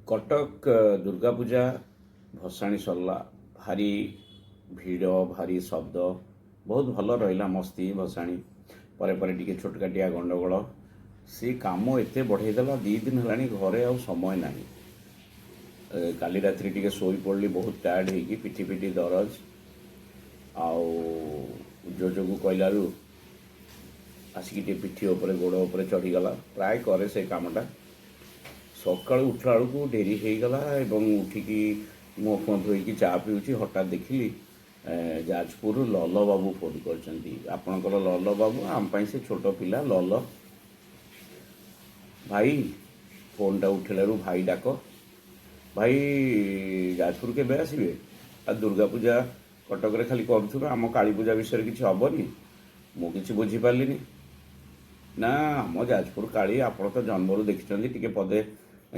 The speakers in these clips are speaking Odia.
କଟକ ଦୁର୍ଗା ପୂଜା ଭସାଣି ସରିଲା। ଭାରି ଭିଡ଼, ଭାରି ଶବ୍ଦ, ବହୁତ ଭଲ ରହିଲା ମସ୍ତି। ଭସାଣି ପରେ ପରେ ଟିକେ ଛୋଟକାଟିଆ ଗଣ୍ଡଗୋଳ। ସେ କାମ ଏତେ ବଢ଼େଇଦେଲା, 2 ଦିନ ହେଲାଣି ଘରେ ଆଉ ସମୟ ନାହିଁ। କାଲି ରାତିରେ ଟିକେ ଶୋଇପଡ଼ିଲି ବହୁତ ଟାୟାର୍ଡ଼ ହେଇକି, ପିଠି ପିଠି ଦରଜ। ଆଉ ଯୋଜକୁ କହିଲାରୁ ଆସିକି ଟିକେ ପିଠି ଉପରେ, ଗୋଡ଼ ଉପରେ ଚଢ଼ିଗଲା। ପ୍ରାୟ କରେ ସେ କାମଟା। ସକାଳୁ ଉଠିଲା ବେଳକୁ ଡେରି ହେଇଗଲା ଏବଂ ଉଠିକି ମୁହଁ ଫୁହଁ ଧୋଇକି ଚା ପିଉଛି, ହଠାତ୍ ଦେଖିଲି ଯାଜପୁରରୁ ଲଲ ବାବୁ ଫୋନ୍ କରିଛନ୍ତି। ଆପଣଙ୍କର ଲଲ ବାବୁ, ଆମ ପାଇଁ ସେ ଛୋଟ ପିଲା ଲଲ ଭାଇ। ଫୋନ୍ଟା ଉଠିଲାରୁ ଭାଇ ଡାକ, "ଭାଇ, ଯାଜପୁର କେବେ ଆସିବେ? ଆଉ ଦୁର୍ଗା ପୂଜା କଟକରେ ଖାଲି କରୁଥିବେ, ଆମ କାଳୀ ପୂଜା ବିଷୟରେ କିଛି ହେବନି?" ମୁଁ କିଛି ବୁଝିପାରିଲିନି। ନା, ଆମ ଯାଜପୁର କାଳୀ ଆପଣ ତ ଜନ୍ମରୁ ଦେଖିଛନ୍ତି, ଟିକେ ପଦେ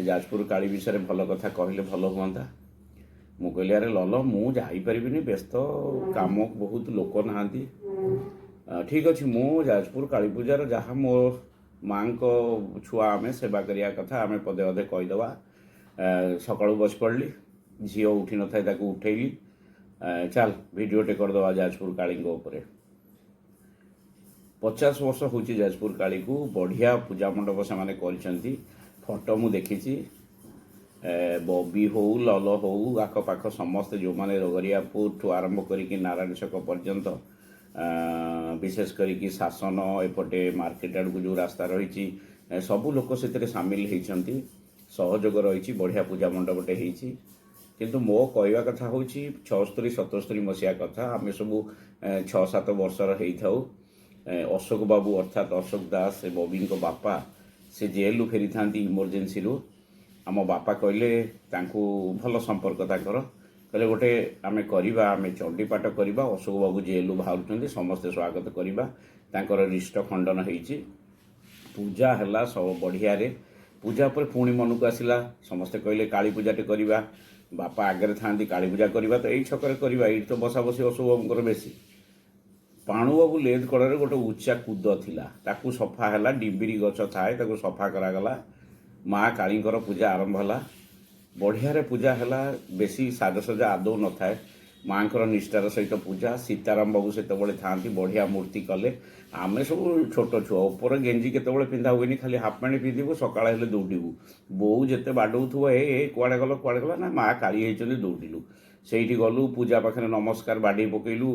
ଯାଜପୁର କାଳୀ ବିଷୟରେ ଭଲ କଥା କହିଲେ ଭଲ ହୁଅନ୍ତା। ମୁଁ କହିଲି, "ଆରେ ଲଲ, ମୁଁ ଯାଇପାରିବିନି, ବ୍ୟସ୍ତ କାମ ବହୁତ, ଲୋକ ନାହାନ୍ତି।" "ଠିକ୍ ଅଛି, ମୁଁ ଯାଜପୁର କାଳୀ ପୂଜାର ଯାହା ମୋ ମାଆଙ୍କ ଛୁଆ ଆମେ ସେବା କରିବା କଥା, ଆମେ ପଦେ ଅଧେ କହିଦେବା।" ସକାଳୁ ବସି ପଡ଼ିଲି। ଝିଅ ଉଠି ନଥାଏ, ତାକୁ ଉଠେଇଲି। "ଚାଲ, ଭିଡ଼ିଓଟେ କରିଦେବା ଯାଜପୁର କାଳୀଙ୍କ ଉପରେ।" 50 ବର୍ଷ ହେଉଛି ଯାଜପୁର କାଳୀକୁ। ବଢ଼ିଆ ପୂଜା ମଣ୍ଡପ ସେମାନେ କରିଛନ୍ତି, ଫଟୋ ମୁଁ ଦେଖିଛି। ବବି ହଉ, ଲଲ ହଉ, ଆଖପାଖ ସମସ୍ତେ ଯେଉଁମାନେ ରଗରିଆପୁରଠୁ ଆରମ୍ଭ କରିକି ନାରାୟଣ ଛକ ପର୍ଯ୍ୟନ୍ତ, ବିଶେଷ କରିକି ଶାସନ ଏପଟେ ମାର୍କେଟ ଆଡ଼କୁ ଯେଉଁ ରାସ୍ତା ରହିଛି, ସବୁ ଲୋକ ସେଥିରେ ସାମିଲ ହେଇଛନ୍ତି, ସହଯୋଗ ରହିଛି। ବଢ଼ିଆ ପୂଜା ମଣ୍ଡପଟେ ହେଇଛି। କିନ୍ତୁ ମୋ କହିବା କଥା ହେଉଛି, 76 77 ମସିହା କଥା, ଆମେ ସବୁ 6-7 ବର୍ଷର ହେଇଥାଉ। ଅଶୋକ ବାବୁ, ଅର୍ଥାତ୍ ଅଶୋକ ଦାସ, ସେ ବବିଙ୍କ ବାପା, ସେ ଜେଲରୁ ଫେରିଥାନ୍ତି ଇମର୍ଜେନ୍ସିରୁ। ଆମ ବାପା କହିଲେ ତାଙ୍କୁ, ଭଲ ସମ୍ପର୍କ ତାଙ୍କର, କହିଲେ, "ଗୋଟେ ଆମେ କରିବା, ଆମେ ଚଣ୍ଡୀପାଠ କରିବା। ଅଶୋକ ବାବୁ ଜେଲରୁ ବାହାରୁଛନ୍ତି, ସମସ୍ତେ ସ୍ୱାଗତ କରିବା। ତାଙ୍କର ରିଷ୍ଟ ଖଣ୍ଡନ ହେଇଛି।" ପୂଜା ହେଲା ସବୁ ବଢ଼ିଆରେ। ପୂଜା ପରେ ପୁଣି ମନକୁ ଆସିଲା, ସମସ୍ତେ କହିଲେ କାଳୀ ପୂଜାଟେ କରିବା। ବାପା ଆଗରେ ଥାଆନ୍ତି, କାଳୀ ପୂଜା କରିବା ତ ଏଇ ଛକରେ କରିବା, ଏଇଠି ତ ବସା ବସି ଅଶୋକ ବାବୁଙ୍କର ବେଶୀ। ପାଣୁବାବୁ ଲେଦ କଡ଼ରେ ଗୋଟେ ଉଚ୍ଚା କୁଦ ଥିଲା, ତାକୁ ସଫା ହେଲା। ଡିମ୍ବିରି ଗଛ ଥାଏ, ତାକୁ ସଫା କରାଗଲା। ମା କାଳୀଙ୍କର ପୂଜା ଆରମ୍ଭ ହେଲା। ବଢ଼ିଆରେ ପୂଜା ହେଲା। ବେଶୀ ସାଜସଜା ଆଦୌ ନଥାଏ। ମାଙ୍କର ନିଷ୍ଠାର ସହିତ ପୂଜା। ସୀତାରାମ ବାବୁ ସେତେବେଳେ ଥାଆନ୍ତି, ବଢ଼ିଆ ମୂର୍ତ୍ତି କଲେ। ଆମେ ସବୁ ଛୋଟ ଛୁଆ, ଉପର ଗେଞ୍ଜି କେତେବେଳେ ପିନ୍ଧା ହୁଏନି, ଖାଲି ହାଫ୍ ପ୍ୟାଣ୍ଟ ପିନ୍ଧିବୁ। ସକାଳ ହେଲେ ଦୌଡ଼ିବୁ। ବୋଉ ଯେତେ ବାଡ଼ଉଥିବ, "ଏ ଏ, କୁଆଡ଼େ ଗଲ, କୁଆଡ଼େ ଗଲ?" ନା, ମା କାଳୀ ହେଇଛନ୍ତି, ଦୌଡ଼ିଲୁ। ସେଇଠି ଗଲୁ, ପୂଜା ପାଖରେ ନମସ୍କାର ବାଡ଼େଇ ପକେଇଲୁ।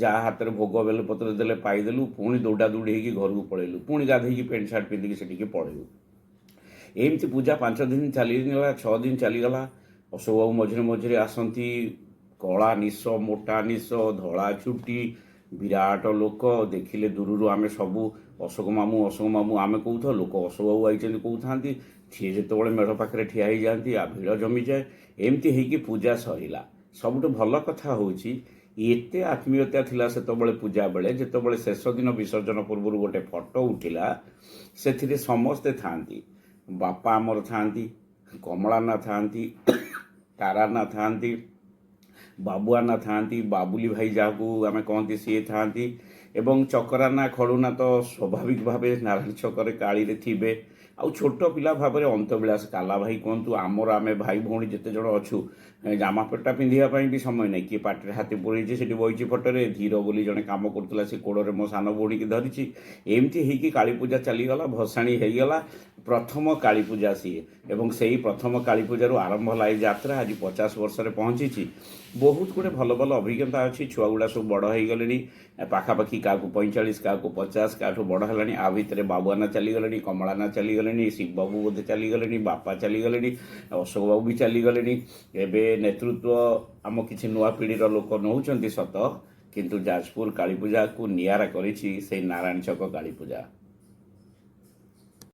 ଯାହା ହାତରେ ଭୋଗ ବେଲପତ୍ର ଦେଲେ ପାଇଦେଲୁ। ପୁଣି ଦୌଡ଼ା ଦୌଡ଼ି ହେଇକି ଘରକୁ ପଳେଇଲୁ। ପୁଣି ଗାଧେଇକି ପ୍ୟାଣ୍ଟ ସାର୍ଟ ପିନ୍ଧିକି ସେଠିକି ପଳେଇଲୁ। ଏମିତି ପୂଜା 5 ଦିନ ଚାଲିଗଲା, 6 ଦିନ ଚାଲିଗଲା। ଅଶୋକ ବାବୁ ମଝିରେ ମଝିରେ ଆସନ୍ତି। କଳା ନିଶ, ମୋଟା ନିଶ, ଧଳା ଚୁଟି, ବିରାଟ ଲୋକ। ଦେଖିଲେ ଦୂରରୁ ଆମେ ସବୁ ଅଶୋକ ମାମୁଁ, ଅଶୋକ ମାମୁଁ ଆମେ କହୁଥାଉ, ଲୋକ ଅଶୋକ ବାବୁ ଆଇଛନ୍ତି କହୁଥାନ୍ତି। ସିଏ ଯେତେବେଳେ ମେଢ଼ ପାଖରେ ଠିଆ ହେଇଯାଆନ୍ତି, ଆଉ ଭିଡ଼ ଜମିଯାଏ। ଏମିତି ହେଇକି ପୂଜା ସରିଲା। ସବୁଠୁ ଭଲ କଥା ହେଉଛି, ଏତେ ଆତ୍ମୀୟତା ଥିଲା ସେତେବେଳେ। ପୂଜା ବେଳେ ଯେତେବେଳେ ଶେଷ ଦିନ ବିସର୍ଜନ ପୂର୍ବରୁ ଗୋଟେ ଫଟୋ ଉଠିଲା, ସେଥିରେ ସମସ୍ତେ ଥାଆନ୍ତି। ବାପା ଆମର ଥାଆନ୍ତି, କମଳାନା ଥାଆନ୍ତି, ତାରାନା ଥାଆନ୍ତି, ବାବୁଆନା ଥାଆନ୍ତି, ବାବୁଲି ଭାଇ ଯାହାକୁ ଆମେ କହନ୍ତି ସିଏ ଥାଆନ୍ତି ଏବଂ ଚକରାନା, ଖଡ଼ୁନା ତ ସ୍ୱାଭାବିକ ଭାବେ ନାରାୟଣ ଛକରେ କାଳିରେ ଥିବେ। ଆଉ ଛୋଟ ପିଲା ଭାବରେ ଅନ୍ତବିଳାସ କାଲା ଭାଇ କୁହନ୍ତୁ, ଆମର ଆମେ ଭାଇ ଭଉଣୀ ଯେତେ ଜଣ ଅଛୁ, ଜାମା ପଟା ପିନ୍ଧିବା ପାଇଁ ବି ସମୟ ନାହିଁ। କିଏ ପାଟିରେ ହାତ ପୁରେଇଛି, ସେଠି ବଇଛି ଫଟୋରେ। ଧୀର ବୋଲି ଜଣେ କାମ କରୁଥିଲା, ସେ କୋଡ଼ରେ ମୋ ସାନ ଭଉଣୀକି ଧରିଛି। ଏମିତି ହେଇକି କାଳୀ ପୂଜା ଚାଲିଗଲା, ଭସାଣି ହେଇଗଲା। ପ୍ରଥମ କାଳୀ ପୂଜା ସିଏ ଏବଂ ସେଇ ପ୍ରଥମ କାଳୀ ପୂଜାରୁ ଆରମ୍ଭ ହେଲା ଏଇ ଯାତ୍ରା। ଆଜି 50 ବର୍ଷରେ ପହଞ୍ଚିଛି। ବହୁତ ଗୁଡ଼ିଏ ଭଲ ଭଲ ଅଭିଜ୍ଞତା ଅଛି। ଛୁଆଗୁଡ଼ା ସବୁ ବଡ଼ ହେଇଗଲେଣି, ପାଖାପାଖି କାହାକୁ 45, କାହାକୁ 50, କାହାଠୁ ବଡ଼ ହେଲାଣି। ଆ ଭିତରେ ବାବୁଆନା ଚାଲିଗଲେଣି, କମଳାନା ଚାଲିଗଲେଣି, ଶିବବାବୁ ବୋଧେ ଚାଲିଗଲେଣି, ବାପା ଚାଲିଗଲେଣି, ଅଶୋକ ବାବୁ ବି ଚାଲିଗଲେଣି। ଏବେ ନେତୃତ୍ୱ ଆମ କିଛି ନୂଆ ପିଢ଼ିର ଲୋକ ନେଉଛନ୍ତି ସତ, କିନ୍ତୁ ଯାଜପୁର କାଳୀପୂଜାକୁ ନିଆରା କରିଛି ସେଇ ନାରାୟଣ ଛକ କାଳୀପୂଜା।